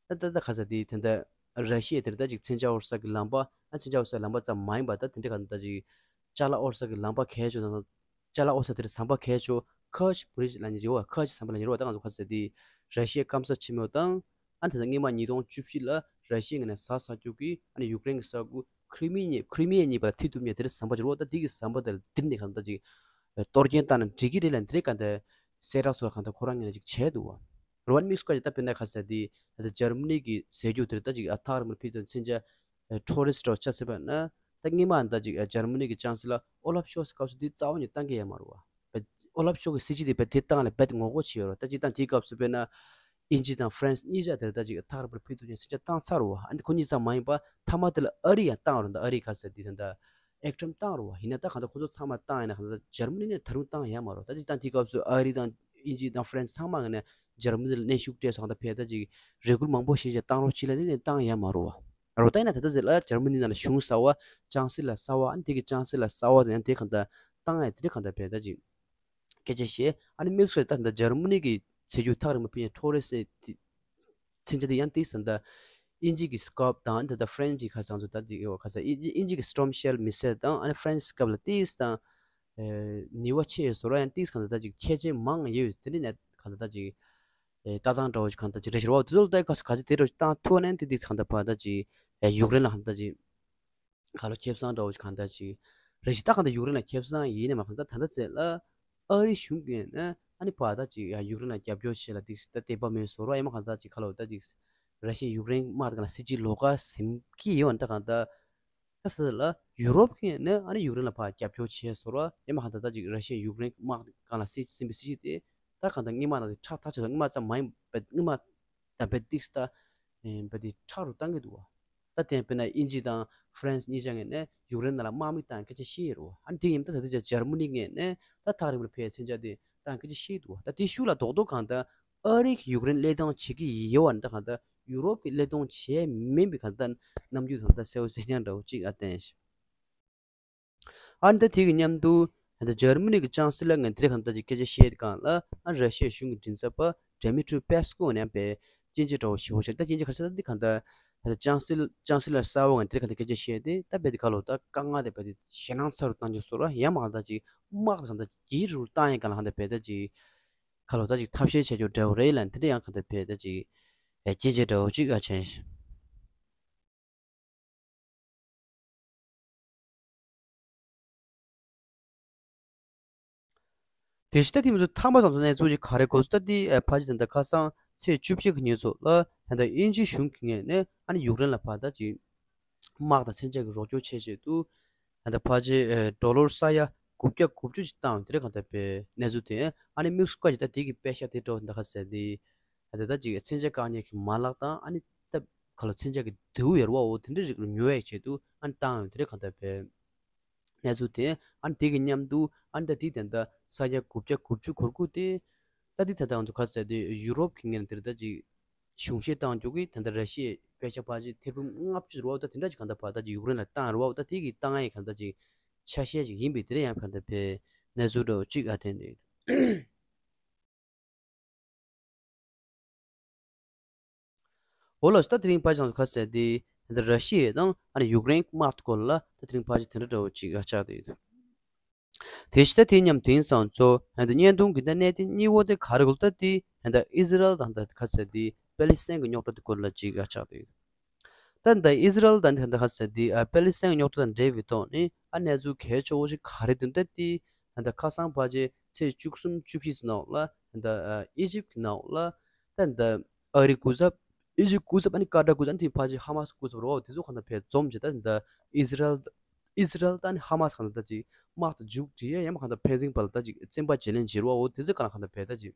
ད་ད་ད་ག་ས་དེ་དེ་འདྲ་ར་ཤི་ཡ་དེ་རེད་ད་ཅིག་མཚོན་ཆ་དབོར་ས་གི་ལམ་པ་ཨ་མཚོན་ཆ་དབོར་ས་ལམ་པ་ཙམ་མ་ཡིན་པ་ད་དེ་འདྲ་གང་ལྟར་ཅིག་ཅ་ལག་དབོར་ས་གི་ལམ་པ་གལ་ཆེ་དང་། ཅ་ལག་དབོར་ས་དེར་ཟམ་པ་གལ་ཆེ་ཁར་ཆི་བྷི་རི་ཇི་ལབ་མཁན་ཅིག་ཡོད་པ། ཁར་ཆི་ཟམ་པ་ལབ་མཁན་ཡོད་པ། ད་ང་ཚོ་ག་ཟེར་དེ་ར་ཤི་ཡའི་སྐམ་ས་ཆེན་མོ་དང་ཨ་ནི་ད་ལྟ་སྔོན་མ་ཉིས་སྟོང་བཅུ་བཞི་ལ་ར་ཤི་ཡའི་ངོས་ནས་ཟ་ཟ་རྒྱུ་གི་ཨ་ནི་ཡུཀ་རེན་གྱི་ས་ཁུལ་ཁྲི་མི་ཉེ་ཁྲི་མི་ཉེ་པ་ལ་ཐིག་ཐུབ་མཁན་དེར་ཟམ་པ་ཅིག་རོ། ད་དེ་གི་ཟམ་པ་དེ་ལ་དེར་ནས་གང་ལྟར་ཅིག་གཏོར་སྐྱོན་བཏང་ན་འགྲིག་གི་རེད་ལབ་དེ་རེད་གང་ལྟར་གསལ་བསྒྲགས་སོགས་གང་ལྟར་ཁོ་རང་ངོས་ནས་ཅིག་བྱས་འདུག་བ། རོ་ཨན་མིག་སི་ཀོ་ཅིག་ད་དཔེར་ན་ག་ཟེར་དེ་ད་ལྟ་འཇར་མ་ནི་གི་ཟེར་རྒྱུ་དེར་ད་ཅིག་ཨ་ཐག་རིང་པོར་ཕེབས་དུས་མཚོན་ཆ་ཊོ་རིསི་འདྲ་བོ་ཆ་ཟེར་བ་ན། ད་སྔོན་མ་ད་ཅིག་འཇར་མ་ནི་གི་ཅང་སི་ལར་ཨོ་ལབ་ཤོལ་ཚི་སྐབས་སུ་འདི་རྩ་བ་ནས་བཏང་གི་ཡོད་མ་རེད་བ། ཨོ་ལབ་ཤོལ་ཚི་གི་སྲིད་སྤྱི་དེ་བས་དེ་བཏང་ལ་རྦད་ངོ་རྒོལ་བྱས་ཡོད་རེད། ད་ཅིག་ད་དེའི་སྐབས་སུ་དཔེར་ན་དབྱིན་ཇི་དང་ཧྥ་རན་སི་གཉིས་ཆ་དེར་ད་ཅིག་ཐག་རིང་པོར་ཕེབས་ཐུབ་མཁན་སྲིད་ཇུས་བཏང་ཚར་རེད་བ། ཨ་ནི་ཁོ་གཉིས་ཙམ་མ་ཡིན་པ་མཐའ་མ་དེ་ལ་ཨ་རི་ཡང་བཏང་རེད། ད་ཨ་རི་ག་ཟེར་དེ་ད་ད་ཨེག་ཊམ་བཏང་རེད་བ། ཡིན་ན་ད་གང་ལྟར་ཁོ་ཚོ་ཚང་མ་བཏང་ཡིན་ན་གང་ལྟར་འཇར་མ་ནི་ནས་ད་རུང་བཏང་ཡོད་མ་རེད། ད་ཅིག་ད་དེའི་སྐབས་སུ་ཨ་རི་དང་ དབྱིན་ཇི་དང་ཧྥ་རན་སི་ཚང་མ་ངོས་ནས་འཇར་མ་ནི་ལ་གནོན་ཤུགས་སྤྲད་སོང་། ད་ཕར་ད་ཅིག་རེ་སྐུལ་མང་པོ་ཞིག་བྱས་བཏང་རོགས་བྱེད་ལབ་ནས་བཏང་ཡ་མ་རེད་བ། རོ་ད་ཡིན་ན་ད་ལྟ་ཟེར་ལ་འཇར་མ་ནི་ནང་ལ་གཞུང་གསར་བ་ཅང་སི་ལར་གསར་བ་ཨ་ནི་དེ་གི་ཅང་སི་ལར་གསར་བ་ཟེར་ཡང་དེ་གང་ལྟར་བཏང་ཡ་དེ་གང་ལྟར་ཕར་ད་ཅིག་སྐད་ཆ་བཤད། ཨ་ནི་དམིགས་སུ་ད་ད་འཇར་མ་ནི་གི་བྱེད་རྒྱུ་ཐག་རིང་པོ་ཕར་ཡང་འཕྲོག་རེས་སེ་དེ་མཚོན་ཆ་དེ་ཡང་ཏིག་ཙམ་ད་དབྱིན་ཇི་གི་སི་ཀབ་དང་ད་ད་ཧྥ་རན་སི་གི་ཁ་སང་ཚོ་ད་ཅིག་ཡོད་ཁ་སང་དབྱིན་ཇི་དབྱིན་ཇི་གི་སི་ཊོམ་ཤེལ་མི་སེལ་དང་ཨ་ནི་ཧྥ་རན་སི་སི་ཀབ་ལ་ཏིག་ཙམ་ད་ནུས་པ་ཆེ་བཟོ་ར་ཡང་ཏིག་ཙམ་ད་ད་ཅིག་ཁྱད་ཆོས་མང་ཡོད། དེ་འདྲ་ནས་གང་ད་ད་ཅིག་ལྟ་སྟངས་འདྲ་བོ་ཞིག་གང་ད་ཅིག་རེད་ཤག་ར་བ། དེ་ཚོ་ལ་ད་ག་ག་ཚོད་དེ་འདྲ་བོ་ཞིག་བཏང་ཐུབ་ན་དེ་ཏིག་ཙམ་གང་ད་ཕར་ད་ཅིག་ཡུཀ་རེན་ལ་གང་ད་ཅིག་ག་ལོ་ཁེ་བཟང་འདྲ་བོ་ཞིག་གང་ད་ཅིག་རེད་ཤག་ད་གང་ད་ཡུཀ་རེན་ལ་ཁེ་བཟང་ཡིན་ནས་མ་གང་ད་ད་ད་ཚེ་ལ་ཨ་རི་གཞུང་གིས་ནི་ཨ་ནི་ཕར་ད་ཅིག་ཡ་ཡུཀ་རེན་ལ་རྒྱབ་སྐྱོར་བྱེད་ལ་ཏིག་ཙམ་ད་དད་པ་མེད་བཟོ་ར་ཡང་མ་གང་ད་ཅིག་ག་ལོ་ད་ཅིག་ར་ཤི་ཡ་ཡུཀ་རེན་དམག་དེ་གང་ལ་སྲིད་ཇུས་ལོགས་ཀ་ཟིན་གྱི་ཡོད་ད་གང་ད། ད་ས་ལ་ཡུ་རོབ་ཀྱིས་ནི་ཨ་ནི་ཡུཀ་རེན་ལ་ཕར་རྒྱབ་སྐྱོར་བྱས་སོང་ར་ཡང་མ་གང་ད་ད་ཅིག་ར་ཤི་ཡ་ཡུཀ་རེན་དམག་སྒང་ལ་སྲིད་ཟིན་པའི་སྲིད་ཇུས་དེ་ད་གང་ད་སྔོན་མ་དང་དེ་ཁྲག་ཐག་ཆོད་ད་སྔོན་མ་ཙམ་མ་ཡིན་པ་སྔོན་མ་དང་བེད་ཏིག་ད་བེད་དེ་ཁྲག་རུ་བཏང་གི་འདུག་བ། ད་དེ་དཔེར་ན་དབྱིན་ཇི་དང་ཧྥ་རན་སི་གཉིས་ཆ་ངོས་ནས་ཡུཀ་རེན་ནང་ལ་དམག་མི་བཏང་སྐད་ཆ་བཤད་ཡོད་རེད་བ། ཨ་ནི་དེ་ཡིན་ད་ད་ལྟ་འཇར་མ་ནི་ངོས་ནས་ད་ཐག་རིང་པོར་ཕར་མཚོན་ཆ་དེ་བཏང་སྐད་ཆ་བཤད་འདུག་བ། ད་དེ་ཤུགས་ལ་རྡོག་རྡོག་གང་ད། ཨ་རི་གིས་ཡུཀ་རེན་བློས་གཏོང་བྱེད་ཀྱི་ཡོད་པ་འདི་གང་ལྟར་ཡུ་རོབ་ཀྱིས་བློས་གཏོང་བྱས་མིན་པའི་གང་ལྟར་རྣམ་འགྱུར་གང་ལྟར་གསལ་བོ་གསལ་རྐྱང་འདྲ་བོ་གཅིག་ཨ་བསྟན་ཤག་ཨ་ནི་ད་དེ་གི་མཉམ་དུ་ད་འཇར་མ་ནི་གི་ཅང་སི་ལར་ངས་དེ་གང་ལྟར་ཅིག་སྐད་ཆ་བཤད་སྒང་ལ་ཨ་ར་ཤི་ཡའི་གཞུང་གི་མགྲིན་ཚབ་པ་ཌེ་མི་ཊྲི་པེ་སི་ཀོ་ནས་ཡང་དཔེ་སྐྱོན་བརྗོད་འདྲ་བོ་ཞེ་པོ་བྱས། ད་སྐྱོན་བརྗོད་ག་རེ་ཟེར་ད་འདི་གང་ལྟར་ད་ཅང་སི་ཅང་སི་ལར་གསར་བ་ངས་དེ་གང་ལྟར་སྐད་ཆ་བཤད་དེ་ད་དཔེ་དེ་ག་ལོ་ད་དཀའ་ངལ་དེ་དཔེ་དེ་ཞེད་སྣང་ཚ་རུ་བཏང་རྒྱུ་བཟོ་ར་ཡང་མ་གང་ལྟར་ཅིག་དམག་དང་གང་ལྟར་ཅིག་རུ་བཏང་ཡས་སྒང་ལ་གང་ལྟར་དཔེ་ད་ཅིག་ཁ་ལོ་ད་ཅིག་ཐབས་ཤེས་བྱ་རྒྱུ་འདྲ་བོ་རེད་ལ། འདི་འདྲ་ཡང་གང་ལྟར་ཕེ་ད་ཅིག་ཨེ་སྐྱེ་མཆེད་འདྲ་བོ་ཅིག་ཨ་ཆེན། དེ་ཕྱི་ད་ཐེངས་མ་ཚོ་ཐ་མ་སང་ཚོ་གནས་ཚུལ་ཅིག་ག་རེ་གོ་སོང་ད་འདི་ཨེ་ཕ་ཅི་ད་ད་ཁ་སང་ཚེས་བཅུ་གཅིག་གི་ཉིན་ཚོ་ལ་ད་ད་དབྱིན་ཇི་གཞུང་གི་ངོས་ནས་ཨ་ནི་ཡུཀ་རེན་ལ་ཕར་ད་ཅིག་དམག་དང་མཚོན་ཆ་གི་རོགས་སྐྱོར་བྱེད་ཆེད་དུ། ཨ་ད་ཕལ་ཆེར་ཨེ་ཌོ་ལར་ས་ཡ་དགུ་བརྒྱ་དགུ་བཅུ་ཞིག་བཏང་བ་དེ་འདྲ་གང་ལྟར་ཕེ་གནས་ཚུལ་དེ། ཨ་ནི་དམིགས་སུ་བཀར་ཅིག་ད་དེ་གི་པེ་ཤ་དེ་འགྲོ་འདི་ག་ཟེར་དེ། ཨ་ད་ད་ཅིག་མཚོན་ཆ་བཀག་ཉར་གྱི་མ་ལག་དང་ཨ་ནི་ད་ག་ལ་མཚོན་ཆ་གི་མདེའུ་ཡོད་རེད་བ། འོ་དེ་འདྲ་རིགས་ལ་ཉོ་ཡའི་ཆེད་དུ་ཨ་ནི་བཏང་བ་དེ་འདྲ་གང་ལྟར་ཕེ་གནས་ཚུལ་དེ། ཨ་ནི་དེ་གི་མཉམ་དུ་ཨ་ནི་ད་དེ་དེ་འདྲ་ས་ཡ་དགུ་བརྒྱ་དགུ་བཅུ་གོ་དགུ་དེ། ད་འདི་ད་ལྟ་ང་ཚོ་ག་ཟེར་དེ་ཡུ་རོབ་ཀྱི་ངོས་ནས་དེར་ད་ཅིག་གཞུང་བཞེས་བཏང་རྒྱུ་གི་ད་ལྟ་ར་ཤི་ཡའི་པེ་ཤ་ཕལ་ཆེར་ཐེར་འབུམ་ལྔ་བཅུ་རེད་བ། ད་དེ་འདྲ་ཅིག་གང་ལྟར་ཕར་ད་ཅིག་ཡུཀ་རེན་ལ་བཏང་རེད་བ། ད་དེ་གི་བཏང་ཡས་གང་ལྟར་ཅིག་ཆ་ཤས་ཅིག་ཡིན་པའི་དེ་འདྲ་ཡང་གང་ལྟར་ཕེ་གནས་ཚུལ་འདྲ་བོ་ཅིག་ཨ་ཐེན་དེ། འོ་ལགས་སོ། ད་དེ་རིང་ཕལ་ཆེར་ང་ཚོ་ག་ཟེར་དེ་ད་ལྟ་ར་ཤི་ཡ་དང་ཨ་ནི་ཡུཀ་རེན་དམག་སྐོར་ལ་ད་དེ་རིང་ཕལ་ཆེར་དེ་འདྲ་འདྲ་བོ་ཅིག་ཨ་ཆགས་བསྡད་ཡོད། དེ་བཞིན་ད་དེ་མཉམ་དེང་སང་ཚོ་ད་བརྙན་ཐུང་གི་ད་གནད་དོན་གཉིས་པོ་དེ་ག་རེ་གོ་ད་དེ་ད་ཨི་ཟི་རལ་དང་ད་ག་ཟེར་དེ་པེ་ལི་སི་ཐན་གྱི་རྙོག་དྲ་དེ་སྐོར་ལ་ཅིག་ཨ་ཆགས་བསྡད་ཡོད། ད་ད་ཨི་ཟི་རལ་དང་ད་ག་ཟེར་དེ་ཨ་པེ་ལི་སི་ཐན་གྱི་རྙོག་དྲ་དང་འབྲེལ་བའི་ཐོག་ནས་ཨ་གནས་ཚུལ་གལ་ཆེ་བོ་ཞིག་ག་རེ་འདུག་ད་དེ་ད་ཁ་སང་ཕལ་ཆེར་ཚེས་བཅུ་གསུམ་བཅུ་བཞི་ཚོ་ནང་ལ་ད་ཨི་ཇིབ་ཀྱི་ནང་ལ་ད་ཨ་རི་སྐུ་ཚབ། ཨི་ཇིབ་སྐུ་ཚབ། ཨ་ནི་ཀ་ཏར་སྐུ་ཚབ། ཨ་ནི་དེ་ཕལ་ཆེར་ཧ་མ་སི་སྐུ་ཚབ་རེད་བ། དེ་ཚོ་གང་ལྟར་ཕར་འཛོམས་བྱས་ད་ད་ཨི་ཟི་རལ། ཨི་ཟི་རལ་ད་ཨ་ནི་ཧ་མ་སི་གང་ལྟར་ད་ཅིག་དམག་ཏུ་མཇུག་སྒྲིལ་ཡ་ཡང་མ་གང་ལྟར་ཕན་ཚུན་བར་ལ་ད་ཅིག་བཙན་པ་བརྗེ་ལེན་བྱེད་རེད་བ། འོ་དེ་ཚོ་གང་ལ་གང་ལྟར་ཕར་ད་ཅིག་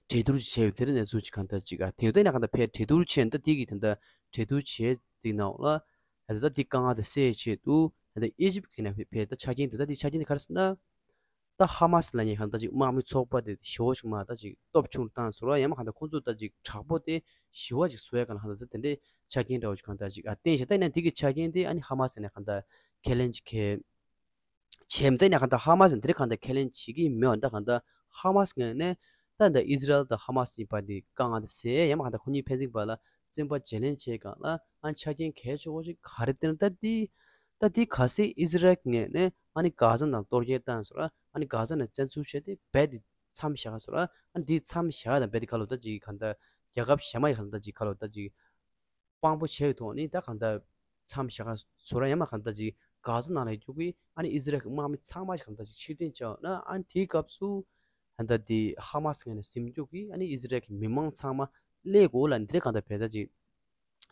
གྲོས་བསྡུར་ཅིག་བྱས་ཡོད། དེ་རིང་གནས་ཚུལ་ཅིག་གང་ལྟར་ཅིག་ཨ་དེ་ཡོད་ད་ཡིན་ན་གང་ལྟར་ཕར་གྲོས་བསྡུར་བྱས་ད་དེ་གི་ད་ལྟ་གྲོས་བསྡུར་བྱས་དེ་ནང་ལ་ད་ལྟ་དེ་དཀའ་ངལ་དེ་སེལ་ཆེད་དུ་ད་ལྟ་ཨི་ཇིབ་ཀྱི་ནས་ཕར་ད་ཆ་རྐྱེན་དེ་ད་དེ་ཆ་རྐྱེན་དེ་ག་རེ་ཟེར་ན། ད་ཧ་མ་སི་ལབ་མཁན་གང་ལྟར་ཅིག་དམག་མི་ཚོགས་པ་དེ་ཞེ་པོ་ཅིག་མར་ད་ཅིག་སྟོབས་ཆུང་རུ་བཏང་ཟེར་བ་ཡང་མ་གང་ལྟར་ཁོང་ཚོ་ད་ཅིག་དྲག་པོ་དེ་ཞེ་པོ་ཅིག་བཟོ་ཡ་གང་ལ་གང་ལྟར་ད་དེ་འདྲའི་ཆ་རྐྱེན་འདྲ་བོ་ཅིག་གང་ལྟར་ཅིག་ཨ་བསྟན་ཤག་ད་ཡིན་ན་དེ་གི་ཆ་རྐྱེན་དེ་ཨ་ནི་ཧ་མ་སི་ནས་གང་ལྟར་ཁས་ལེན་ཅིག་གལ་ཆེ་མི་ད་ཡིན་ན་གང་ལྟར་ཧ་མ་སི་ནས་དེ་རིང་གང་ལྟར་ཁས་ལེན་བྱེད་ཀྱི་མེད་པ་འདྲ། གང་ལྟར་ཧ་མ་སི་ངོས་ནས་ད་ད་ཨི་ཟི་རལ་དང་ཧ་མ་སི་གཉིས་བར་དེ་དཀའ་ངལ་དེ་སེལ་ཡང་མ་གང་ལྟར་ཁོ་གཉིས་ཕན་ཚུན་བར་ལ་བཙན་པ་བརྗེ་ལེན་བྱེད་སྒང་ལ་ཨ་ནི་ཆ་རྐྱེན་གལ་ཆེ་བོ་ཅིག་ག་རེ་བསྟན་ད་དེ། ད་དེ་གལ་སྲིད་ཨི་ཟི་རལ་གྱི་ངོས་ནས་ཨ་ནི་གྷ་ཟ་ནང་གཏོར་རྒོལ་བཏང་ཟེར་བ། ཨ་ནི་གྷ་ཟ་ནང་བཙན་འཛུལ་བྱས་ཏེ་རྦད་དེ་མཚམས་བཞག་ཟེར་བ། ཨ་ནི་དེ་མཚམས་བཞག་དང་རྦད་དེ་ག་ལོ་ད་ཅིག་གང་ལྟར་རྒྱལ་ཁབ་གཞན་མ་ཡི་གང་ལྟར་ཅིག་ག་ལོ་ད་ཅིག་དཔང་པོ་བྱས་པའི་ཐོག་ནས་ད་གང་ལྟར་མཚམས་བཞག་ཟེར་བ། ཡང་མ་གང་ལྟར་ཅིག་གྷ་ཟ་ནང་ལ་ཡོད་རྒྱུ་གི་ཨ་ནི་ཨི་ཟི་རལ་གྱི་དམག་མི་ཚང་མ་ཞིག་གང་ལྟར་ཅིག་ཕྱིར་འཐེན་བྱས་ན། ཨ་ནི་དེའི་སྐབས་སུ་གང་ལྟར་དེ་ཧ་མ་སི་ངོས་ནས་ཟིན་རྒྱུ་གི་ཨ་ནི་ཨི་ཟི་རལ་གྱི་མི་མང་ཚང་མ་སླེབས་དགོས་ལབ་ནས་དེ་གང་ལྟར་ཕར་ད་ཅིག་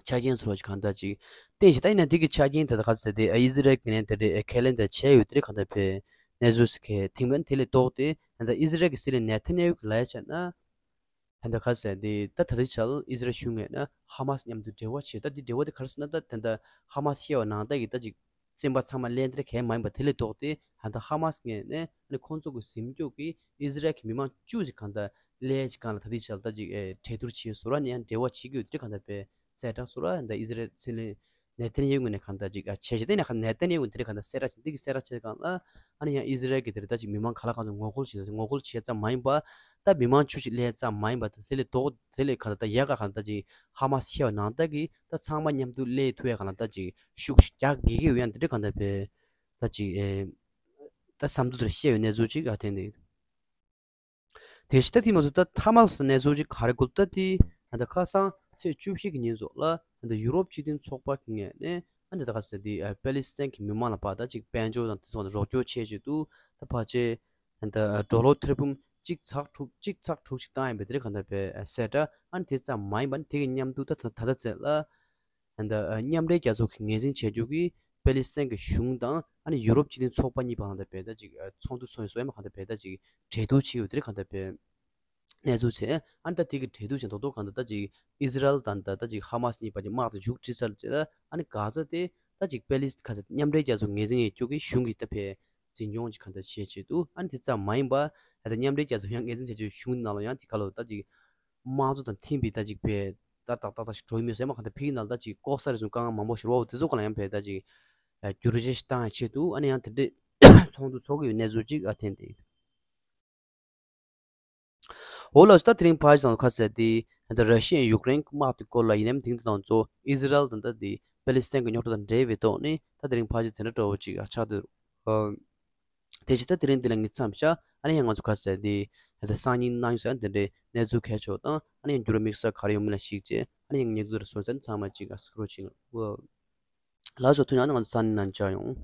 ཆ་རྐྱེན་ཚོ་གང་ལྟར་ཅིག་བསྟན་ཤག་ད་ཡིན་ན་དེ་གི་ཆ་རྐྱེན་དེ་དག་ག་ཟེར་ཏེ་ཨི་ཟི་རལ་གྱི་ནས་དེ་འདྲའི་ཁས་ལེན་དེ་བྱས་ཡོད། དེ་གང་ལྟར་ཕར་གནས་ཚུལ་ཟེར་མཁན་དེ་མིན་དེ་ལས་ལྡོག་སྟེ་ད་ལྟ་ཨི་ཟི་རལ་གྱི་སྲིད་བློན་ནེ་ཐན་ཡ་ཧུ་གི་ལབ་ཡ་བྱས་ན། ད་ལྟ་ག་ཟེར་ཏེ་ད་ད་ལྟའི་ཆར་ཨི་ཟི་རལ་གཞུང་ངོས་ནས་ཧ་མ་སི་མཉམ་དུ་འབྲེལ་བ་བྱེད། ད་དེ་འབྲེལ་བ་དེ་ག་རེ་ཟེར་ན། ད་ད་ལྟ་ཧ་མ་སི་བཤད་པ་ནང་ལྟར་གྱི་ད་ཅིག་ བཙོན་པ་ཚང་མ་ལེན་དེ་གས་མ་ཡིན་པ་དེ་ལས་ལྡོག་སྟེ་ད་ལྟ་ཧ་མ་སི་ངོས་ནས་ཨ་ནི་ཁོང་ཚོ་གི་ཟིན་སྐྱོབ་ཀྱིས་ཨི་ཟི་རལ་གྱི་མི་མང་བཅུ་ཞིག་གང་ལྟར་ལས་ཀྱི་སྒང་ལ་ད་ལྟའི་ཆར་ད་ཅིག་ཨེ་གྲོས་བསྡུར་བྱས་ཡོད་ཟེར་བ་ནས་ཡང་འབྲེལ་བ་བྱེད་ཀྱི་ཡོད་དེ་གང་ལྟར་པས་གསལ་བསྒྲགས་སུ་ར་ད་ཨི་ཟི་རལ་ཚན་ལས་ནེ་ཐན་ཡ་ཧུ་ངོས་ནས་གང་ལྟར་ཅིག་ཨ་བྱས་བྱས་ཏེ་ནས་གང་ནེ་ཐན་ཡ་ཧུ་དེ་རིང་གང་ལྟར་གསལ་བསྒྲགས་བྱས་འདི་གི་གསལ་བསྒྲགས་བྱས་སྒང་ལ་ཨ་ནི་ཡང་ཨི་ཟི་རལ་གྱི་དེ་རིང་ད་ཅིག་མི་མང་ག་ལ་གང་ཚོ་ངོ་རྒོལ་བྱས་ངོ་རྒོལ་བྱས་ཙམ་མ་ཡིན་པ་ད་མི་མང་བཅུ་ཞིག་ལས་ཙམ་མ་ཡིན་པ་ད་དེ་ལས་ལྡོག་དེ་ལས་གང་ལྟར་ད་ཡ་ག་གང་ལྟར་ཅིག་ཧ་མ་སི་ཤེས་པ་ནང་ལྟར་གྱི་ད་ཚང་མ་མཉམ་དུ་ལས་ཐུབ་ཡ་གང་ལྟར་ད་ཅིག་ཤུགས་རྒྱག་དགོས་ཀྱི་ཡོད་ཡང་འདི་འདྲ་གང་ལྟར་པས་ད་ཅིག་ཨེ་ད་བསམ་ཚུལ་དེ་བཤད་ཡོད་གནས་ཚུལ་ཅིག་ཨ་ཐེན་དེ། དེ་བཞིན་ད་དེ་མ་ཟད་ད་ཐ་མ་གནས་ཚུལ་ཅིག་ག་རེ་འགོད་ད་དེ་ད་ཁ་སང་ཚེས་བཅུ་བཞི་གི་ཉིན་ཚོགས་ལ་ད་ཡུ་རོབ་སྤྱི་མཐུན་ཚོགས་པ་གི་ངོས་ནས་ཨ་ནི་ད་ག་ཟེར་དེ་པེ་ལི་སི་ཐན་གྱི་མི་མང་ལ་ཕར་ད་ཅིག་དཔལ་འབྱོར་དང་དེ་ཚོ་ལ་རོགས་སྐྱོར་བྱེད་ཆེད་དུ་ད་ཕལ་ཆེར་ད་ཌོ་ལར་ཐེར་འབུམ་གཅིག་ཚེག་དྲུག་གཅིག་ཚེག་དྲུག་ཅིག་བཏང་ཡིན་པའི་དེ་རིང་གང་ལྟར་པའི་གསལ་བསྒྲགས་ཨ་ནི་དེ་ཙམ་མ་ཡིན་པ་ནི་དེ་གི་མཉམ་དུ་ད་ད་ད་ལྟ་ཚེ་ལ། ད་མཉམ་འབྲེལ་རྒྱལ་ཚོགས་ཀྱིས་ངོས་འཛིན་བྱེད་རྒྱུ་གི་པེ་ལི་སི་ཐན་གྱི་གཞུང་དང་ཨ་ནི་ཡུ་རོབ་སྤྱི་མཐུན་ཚོགས་པ་གཉིས་བར་ལ་ད་བལ་ད་ཅིག་ཚོགས་འདུ་ཚོགས་ཡོད་སོ་ཨེ་མ་གང་ད་བལ་ད་ཅིག་གྲོས་བསྡུར་བྱས་ཡོད་དེ་རེད་གང་ད་བལ་གནས་ཚུལ་ཚེ་ཨ་ནི་ད་དེ་གི་གྲོས་བསྡུར་བྱས་མདོག་མདོག་གང་ད་ད་ཅིག་ཨི་ཟི་རལ་དང་ད་ད་ཅིག་ཧ་མ་སི་གཉིས་བར་གྱི་དམག་དེ་མཇུག་སྒྲིལ་ཚར་རྗེས་ལ་ཨ་ནི་ག་ཚོད་དེ་ད་ཅིག་པེ་ལི་སི་ག་ཚོད་མཉམ་འབྲེལ་རྒྱལ་ཚོགས་ངོས་འཛིན་ཡོད་རྒྱུ་གི་གཞུང་གི་ད་བལ་འཛིན་སྐྱོང་ཅིག་གང་ད་བྱེད་ཆེད་དུ་ཨ་ནི་དེ་ཙམ་མ་ཡིན་པ་ད་མཉམ་འབྲེལ་རྒྱལ་ཚོགས་ཡང་ངོས་འཛིན་བྱེད་རྒྱུ་གཞུང་ནང་ལ་ཡང་དེ་ག་ལོ་ད་ཅིག་དམངས་གཙོ་དང་མཐུན་པའི་ད་ཅིག་བས་ད་ཏག་ཏག་ཏག་ཞིག་འགྲོ་ཡི་མེད་ཟེར་མ་གང་ལྟར་ཕ་གི་ནང་ལ་ད་ཅིག་ལྐོག་ཟ་རེ་ཟུང་དཀའ་ངལ་མང་པོ་ཞིག་རོགས་དེ་ཚོ་ག་ལ་ཡང་བས་ད་ཅིག་བསྒྱུར་བཅོས་ཤིག་བཏང་ཡ་ཆེད་དུ་ཨ་ནི་ཡང་དེ་འདྲས་ཚོགས་འདུ་ཚོགས་ཀྱི་ཡོད་གནས་ཚུལ་ཅིག་ཨ་ཐེན་ཏེ། འོ་ལགས་སོ། ད་དེ་རིང་ཕར་ཞིག་ཁ་གསལ་ཏེ་ད་ར་ཤི་ཡས་ཡུ་ཀེ་རེན་དམག་དེ་སྐོར་ལ་ཡིན་ནམ་དེང་དུ་དང་གཙོ་ཨི་ཟི་རལ་དང་ད་དེ་པེ་ལི་སི་ཐན་གྱི་རྙོག་དྲ་དང་འབྲེལ་བའི་ཐོག་ནས་ད་དེ་རིང་ཕར་ཞིག་དེ་འདྲ་འདྲ་བོ་ཅིག་ཨ་ཆགས་འདུག་དེ་བཞིན་ད་དེ་རིང་འདི་ལ་ངས་མཚམས་བཞག་ཨ་ནི་ཡང་ང་ཚོ་ཁ་གསལ་ཏེ་ད་སང་ཉིན་གནངས་ཉིན་ཟེར་དེ་འདྲའི་གནས་ཚུལ་གལ་ཆེ་བ་དང་ཨ་ནི་ཡང་འགྱུར་བ་དམིགས་བསལ་ག་རེ་ཡོང་མིན་ལ་གཞིགས་བྱས་ཨ་ནི་ཡང་ཉེ་དུ་དེར་སོང་ཚར་ནས་ཚང་མ་ཅིག་ཨ་སྐུ་རོགས་བྱེད། ལགས་སོ། ཐུགས་རྗེ་གནང་། ང་ཚོ་སང་ཉིན་ནང་མཇལ་ཡོང་།